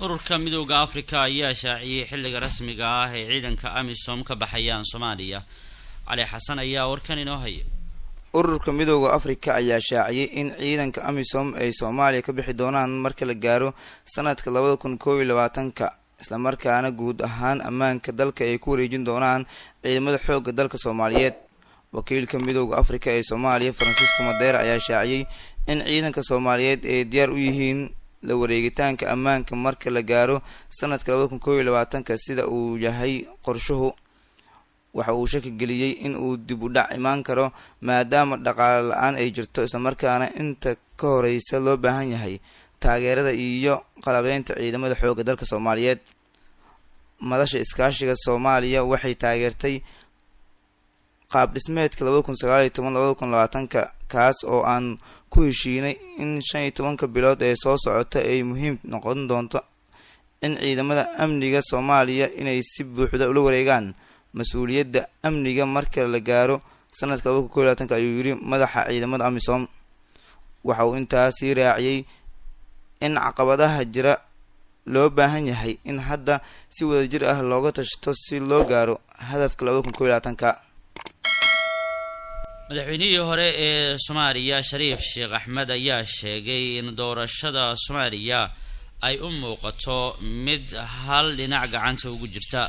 Ururka Midooda Afrika ayaa shaaciyey xilliga rasmiga ah ee ciidanka AMISOM ka baxayaan Soomaaliya. Cali Xasan ayaa warkan inoo haya. Ururka Midooda Afrika ayaa shaaciyey in ciidanka AMISOM ay Soomaaliya ka bixi doonaan marka la gaaro sanadka 2021-ka, islamarkaana guud ahaan ammaanka dalka ay ku wareejin doonaan ciidamada xoogga dalka Soomaaliyeed. Wakiilka Midooda Afrika ee Soomaaliya, Francisco Madeira, ayaa shaaciyey in ciidanka Soomaaliyeed ay diyaar u yihiin la wareegitaanka ammaanka marka la gaaro sanadka 2021-ka, sida uu yahay qorshuhu. Waxa uu shaki geliyey in uu dib u dhac imaan karo maadaama dhaqaale la-aan ay jirto, islamarkaana inta ka horeysa loo baahan yahay taageerada iyo qalabeynta ciidamada xoogga dalka Soomaaliyeed. Madasha Iskaashiga Soomaaliya waxay taageertay qaab dhismeedka 2019 2020-ka, kaas oo aan ku heshiinay in 15-ka bilood ee soo socota ay muhiim noqon doonto in ciidamada amniga Soomaaliya inay si buuxda ula wareegaan mas-uuliyadda amniga marka la gaaro sanadka 2021-ka, ayuu yiri madaxa ciidamada AMISOM. Waxa uu intaas sii raaciyey in caqabadaha jira loo baahan yahay in hadda si wadajir ah looga tashto si loo gaaro hadafka 2021-ka. Madaxweynihii hore ee Soomaaliya, Shariif Sheekh Axmed, ayaa sheegay in doorashada Soomaaliya ay u muuqato mid hal dhinac gacanta ugu jirta.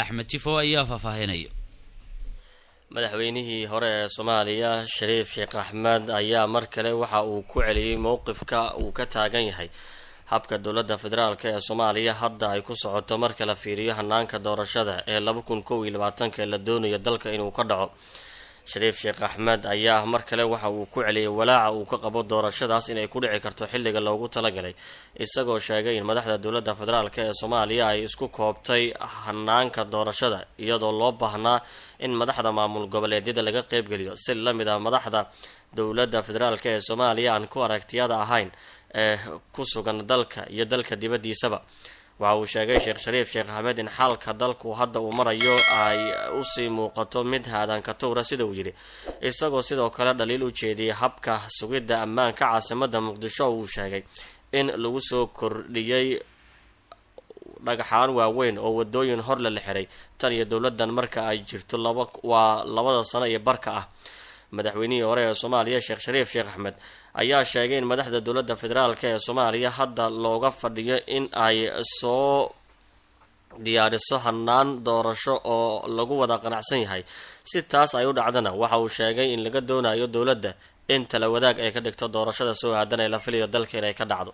Axmed Tifo ayaa faahfaahinaya. Madaxweynihii hore ee Soomaaliya, Shariif Sheekh Axmed, ayaa mar kale waxa uu ku celiyey mowqifka uu ka taagan yahay habka dowladda federaalk ee Soomaaliya hadda ay ku socoto marka la fiiriyo hanaanka doorashada ee 2021-ka ee la doonayo dalka inuu ka dhaco. Shariif Sheekh Axmed ayaa mar kale waxa uu ku celiyey walaaca uu ka qabo doorashadaas inay ku dhici karto xilliga loogu talagalay, isagoo sheegay in madaxda dowladda federaalk ee Soomaaliya ay isku koobtay hanaanka doorashada, iyadoo loo baahnaa in madaxda maamul goboleedyada laga qeybgeliyo si lamid ah madaxda dowladda federaalk ee Soomaaliya aan ku aragtiyada ahayn ee ku sugan dalka iyo dalka dibaddiisaba. Waxa uu sheegay Sheekh Shariif Sheekh Axmed in xaalka dalku hadda uu marayo ay usii muuqato mid haadanka tuura, sida uu yidhi, isagoo sidoo kale dhaliil u jeediyey habka sugidda ammaanka caasimada Muqdisho oo uu sheegay in lagu soo kordhiyey dhagxaan waaweyn oo wadooyin horle la xiray tan iyo dowladan marka ay jirto laba waa labada sano iyo barka ah. Madaxweynihii hore ee Soomaaliya, Sheekh Shariif Sheekh Axmed, ayaa sheegay in madaxda dowladda federaalk ee Soomaaliya hadda looga fadhiyo in ay soo diyaariso hanaan doorasho oo lagu wada qanacsan yahay. Si taas ay u dhacdana, waxa uu sheegay in laga doonayo dowladda in tala wadaag ay ka dhigto doorashada soo aadan ee la filayo dalka inay ka dhacdo.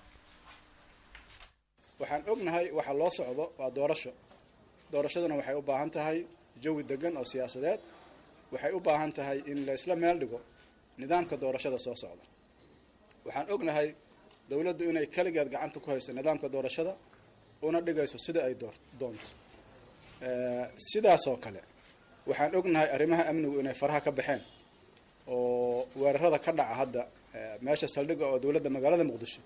Waxaan ognahay waxa loo socdo waa doorasho. Doorashaduna waxay u baahan tahay jawi degan oo siyaasadeed. Waxay u baahan tahay in la isla meel dhigo nidaamka doorashada soo socda. Waxaan ognahay dowladdu inay kaligeed gacanta ku hayso nidaamka doorashada, una dhigayso sida ay doonto. Sidaasoo kale waxaan ognahay arrimaha amnigu inay faraha ka baxeen, oo weerarada ka dhaca hadda meesha saldhigga oo dowladda magaalada Muqdisho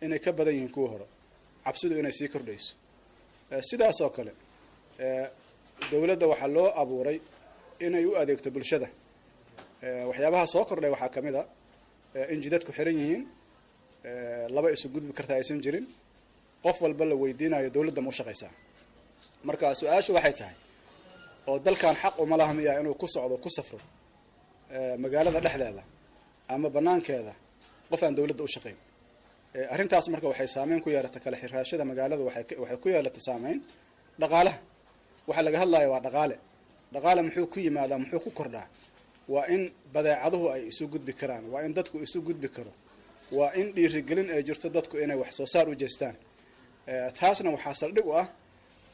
inay ka badan yihiin kuwa hore, cabsidu inay sii kordhayso. Sidaasoo kale dowladda waxaa loo abuuray inay u adeegto bulshada. Waxyaabaha soo kordhay waxaa ka mid a in jidadku xiran yihiin, laba isu gudbi karta aysan jirin, qof walba la weydiinayo dowladda ma u shaqaysaa. Marka su-aashu waxay tahay, oo dalkan xaq uma laha miyaa inuu ku socdo, ku safro magaalada dhexdeeda ama banaankeeda qof aan dowladda u shaqayn? Arrintaas marka waxay saameyn ku yeelatay kala xiraashada magaalada, waxay ku yeelatay saameyn dhaqaalaha. Waxaa laga hadlaya waa dhaqaale. Dhaqaale muxuu ku yimaadaa, muxuu ku kordhaa? Waa in badeecaduhu ay isu gudbi karaan, waa in dadku isu gudbi karo, waa in dhiirigelin ay jirto dadku inay wax soo saar u jeestaan. Taasna waxaa saldhig u ah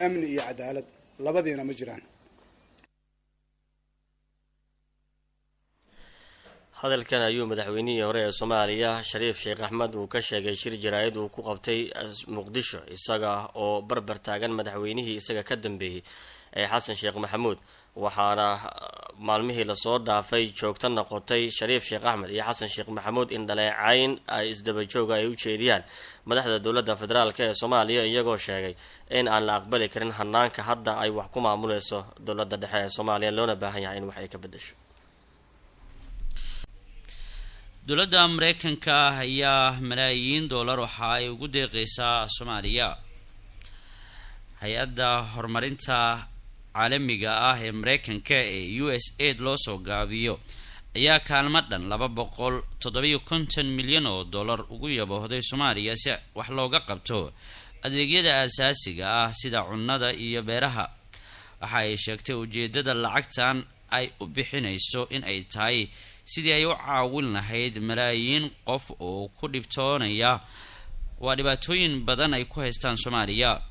amni iyo cadaalad, labadiina ma jiraan. Hadalkan ayuu madaxweynihii hore ee Soomaaliya, Shariif Sheekh Axmed, uu ka sheegay shir jaraa'id uu ku qabtay Muqdisho, isaga oo barbar taagan madaxweynihii isaga ka dambeeyey ee Xasan Sheekh Maxamuud. Waxaana maalmihii lasoo dhaafay joogto noqotay Shariif Sheekh Axmed iyo Xasan Sheekh Maxamuud in dhaleecayn ay isdabajooga ay u jeediyaan madaxda dowladda federaalk ee Soomaaliya, iyagoo sheegay in aan la aqbali karin hanaanka hadda ay wax ku maamuleyso dowladda dhexe ee Soomaaliya, loona baahan yahay in wax ay ka bedesho. Dowladda Mareykanka ayaa malaayiin dollar waxa ay ugu deeqeysaa Soomaaliya. Hay-adda horumarinta caalamiga ah ee Mareykanka ee USAID loo soo gaabiyo ayaa kaalmo dhan 257 milyan oo dollar ugu yaboohday Soomaaliya si wax looga qabto adeegyada aasaasiga ah sida cunnada iyo beeraha. Waxa ay sheegtay ujeedada lacagtan ay u bixinayso in ay tahay sidii ay u caawin lahayd malaayiin qof oo ku dhibtoonaya waa dhibaatooyin badan ay ku haystaan Soomaaliya.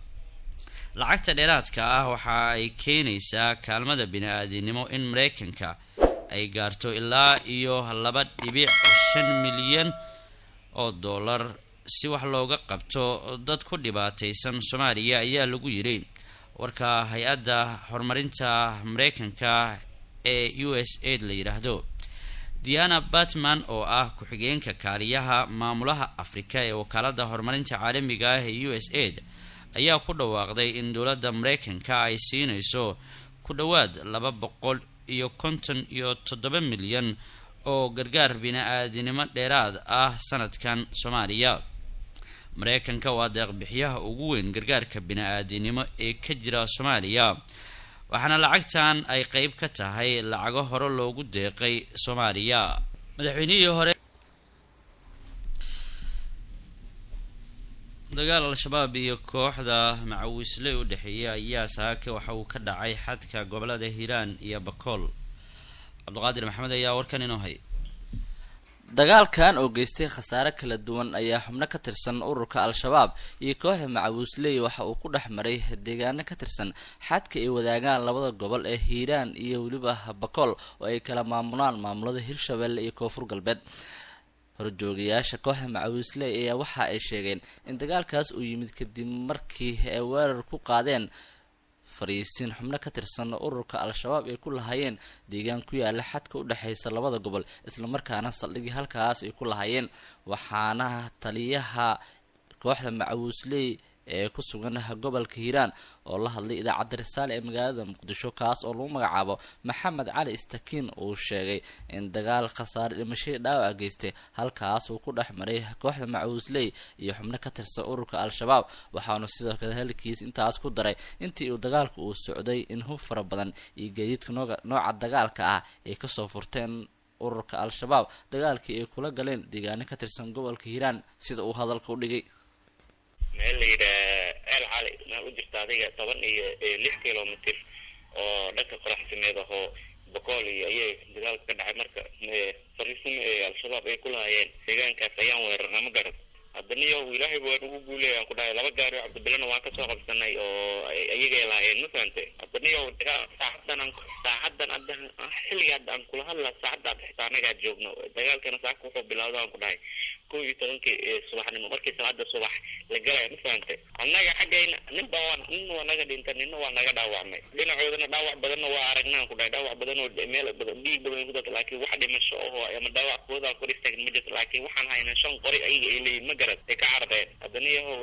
Lacagta dheeraadka ah waxa ay keenaysaa kaalmada bini-aadinimo in Mareykanka ay gaarto ilaa iyo 2.5 milyan oo dollar si wax looga qabto dad ku dhibaataysan Soomaaliya, ayaa lagu yiri warka hay-adda horumarinta Mareykanka ee USAID la yidhaahdo. Diana Batman oo ah ku-xigeenka kaaliyaha maamulaha Afrika ee wakaalada horumarinta caalamiga ah ee USAID ayaa ku dhawaaqday in dowladda Mareykanka ay siinayso ku dhowaad 257 milyan oo gargaar bini-aadinimo dheeraad ah sanadkan Soomaaliya. Mareykanka waa deeqbixiyaha ugu weyn gargaarka bini-aadinimo ee ka jira Soomaaliya, waxaana lacagtan ay qeyb ka tahay lacago hore loogu deeqay Soomaaliya. Madaxweynihii hore. Dagaal Al-Shabaab iyo kooxda Macawisley u dhexeeya ayaa saake waxa uu ka dhacay xadka gobolada Hiiraan iyo Bakool. Cabdiqaadir Maxamed ayaa warkan inoo hay. Dagaalkan oo geystay khasaare kala duwan ayaa xubno ka tirsan ururka Al-Shabaab iyo kooxda Macawisley waxa uu ku dhex maray deegaano ka tirsan xadka ay wadaagaan labada gobol ee Hiiraan iyo weliba Bakool oo ay kala maamulaan maamulada Hirshabelle iyo Koonfur Galbeed. Horjoogayaasha kooxda Macawisley ayaa waxa ay sheegeen in dagaalkaas uu yimid kadib markii ay weerar ku qaadeen fariisiin xubno ka tirsan ururka Al-Shabaab ay ku lahaayeen deegaan ku yaala xadka u dhexeysa labada gobol, islamarkaana saldhigii halkaas ay ku lahaayeen. Waxaana taliyaha kooxda Macawisley ee ku sugan gobolka Hiiraan oo la hadlay idaacadda Risaale ee magaalada Muqdisho, kaas oo lagu magacaabo Maxamed Cali Istakiin, uu sheegay in dagaal khasaare dhimashadii dhaawac geystay halkaas uu ku dhex maray kooxda Macawisley iyo xubno ka tirsan ururka Al-Shabaab. Waxaanu sidoo kale hadalkiis intaas ku daray intii uu dagaalku uu socday in hub fara badan iyo gaadiidka nooca dagaalka ah ay kasoo furteen ururka Al-Shabaab dagaalkii ay kula galeen deegaano ka tirsan gobolka Hiiraan, sida uu hadalka u dhigay. Meel la yidhaah Ceel Cali, meel u jirta adiga 16 kilomitr oo dhanka qoraxsimeed ahoo Bokool iyo ayay dagaalka ka dhacay. Marka fariisimo ee Al-Shabaab ay ku lahaayeen deegaankaas ayaan weerarnay, ma garan. Haddana iyo Ilaahay waa ugu guuleeyaan ku dhahay, laba gaari oo Cabdibilana waan kasoo qabsanay oo iyagay lahaayeen, ma fahantay? Haddana iyo dagaal saacadan aan saacadan hadda, xilliga hadda aan kula hadla, saacadda hadda xitaa anagaa joogno. Dagaalkana saaka wuxuu bilowda aan ku dhahay 11-kii subaxnimo, markii salaada subax la galaya, ma fahantay? Annaga xaggayna ninba waa nin waa naga dhinta, ninna waa naga dhaawacmay. Dhinacoodana dhaawac badanna waa aragnaan ku dhahay, dhaawac badan oo meel badan dhiig badan ku data, laakiin wax dhimasho oo ama dhaawac kooda aan kor istaagin ma jirto. Laakiin waxaan haynaa shan qori ayaga ay leeyihin, ma garad, ay ka carareen. Haddana yahow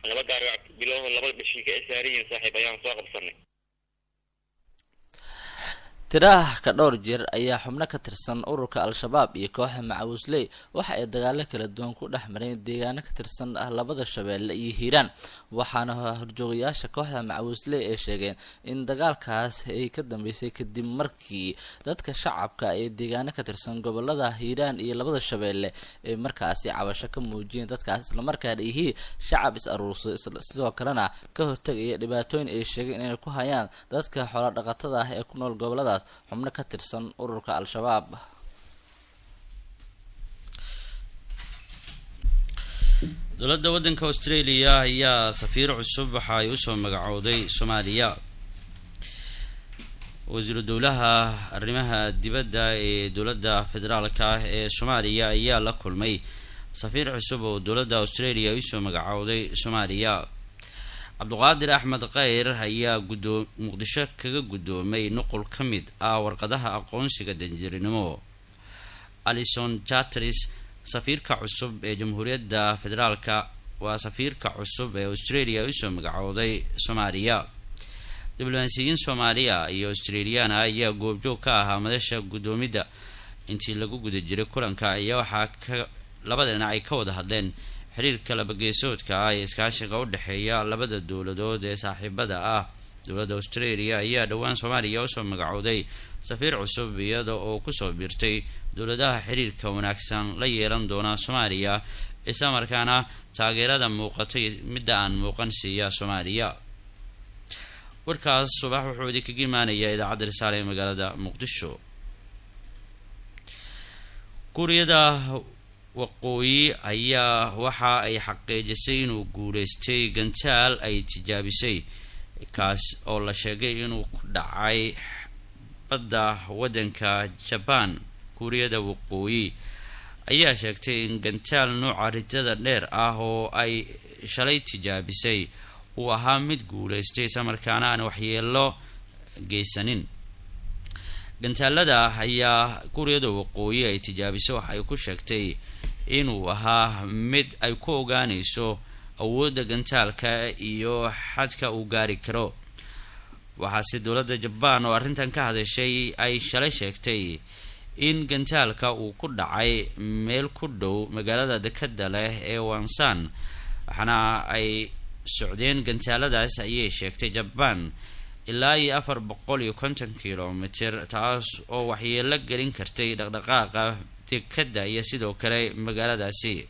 laba gaari oo Cabdibilooho laba dhashiika ay saaran yihiin, saaxiib, ayaan soo qabsanay. Tiraah ka dhowr jeer ayaa xubno ka tirsan ururka Al-Shabaab iyo kooxda Macawisley waxa ay dagaalo kala duwan ku dhex mareen deegaano ka tirsan labada Shabeelle iyo Hiiraan. Waxaana horjoogayaasha kooxda Macawisley ay sheegeen in dagaalkaas ay ka dambeysay kadib markii dadka shacabka ee deegaano ka tirsan gobolada Hiiraan iyo labada Shabeelle ay markaasi cabasho ka muujiyeen dadkaas, islamarkaana yihiin shacab is aruursaday, sidoo kalena ka hortagaya dhibaatooyin ay sheegeen inay ku hayaan dadka xoola dhaqatada ah ee ku nool goboladaas xubno ka tirsan ururka Al-Shabaab. Dowladda waddanka Australia ayaa safiir cusub waxa ay usoo magacowday Soomaaliya. Wasiiru dowlaha arrimaha dibadda ee dowladda federaalka ah ee Soomaaliya ayaa la kulmay safiir cusub oo dowladda Australia ay usoo magacowday Soomaaliya. Cabduqaadir Axmed Kheyr ayaa gudoo Muqdisho kaga guddoomay nuqul ka mid ah warqadaha aqoonsiga danjirinimo Alison Charteris, safiirka cusub ee Jamhuuriyadda Federaalka, waa safiirka cusub ee Australia ay usoo magacowday Soomaaliya. Diblomaasiyiin Soomaaliya iyo Australiyaana ayaa goobjoog ka ahaa madasha guddoomidda Intii lagu guda jiray kulanka ayaa waxaa ka labada dhinac ay ka wada hadleen xiriirka labageesoodka ah ee iskaashiga u dhexeeya labada dowladood ee saaxiibada ah. Dowladda Australia ayaa dhowaan Soomaaliya usoo magacowday safiir cusub, iyada oo kusoo biirtay dowladaha xiriirka wanaagsan la yeelan doona Soomaaliya, islamarkaana taageerada muuqatay midda aan muuqan siiya Soomaaliya. Warkaas subax wuxuu idinkaga imaanayaa idaacadda Risaale ee magaalada Muqdisho. Kuuriyada Waqooyi ayaa waxa ay xaqiijisay inuu guuleystay gantaal ay tijaabisay, kaas oo la sheegay inuu ku dhacay badda waddanka Jaban. Kuuriyada Waqooyi ayaa sheegtay in gantaal nooca ridada dheer ah oo ay shalay tijaabisay uu ahaa mid guuleystay, islamarkaana aan waxyeelo geysanin. Gantaalada ayaa Kuuriyada Waqooyi ay tijaabisay waxa ay ku sheegtay inuu ahaa mid ay ku ogaanayso awoodda gantaalka iyo xadka uu gaari karo. Waxaase dowladda Jabaan oo arrintan ka hadashay ay shalay sheegtay in gantaalka uu ku dhacay meel ku dhow magaalada dekada leh ee Wansan, waxaana ay socdeen gantaaladaas, ayay sheegtay Jabaan, ilaa iyo 450 kilomitr, taas oo waxyeelo gelin kartay dhaqdhaqaaqa dekadda iyo sidoo kale magaaladaasi.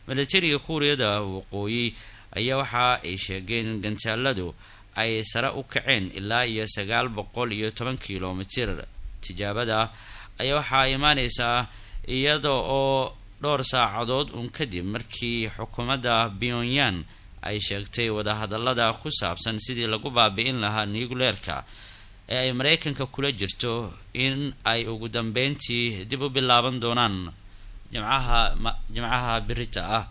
Militariga Kuuriyada Waqooyi ayaa waxa ay sheegeen in gantaaladu ay sare u kaceen ilaa iyo 910 kilomitr. Tijaabada ayaa waxaa imaaneysaa iyada oo dhowr saacadood uun kadib markii xukuumadda Pyongyang ay sheegtay wadahadalada ku saabsan sidii lagu baabi'in lahaa nucleerka ee ay Mareykanka kula jirto in ay ugu dambeyntii dib u bilaaban doonaan Jimcaha, Jimcaha birita ah.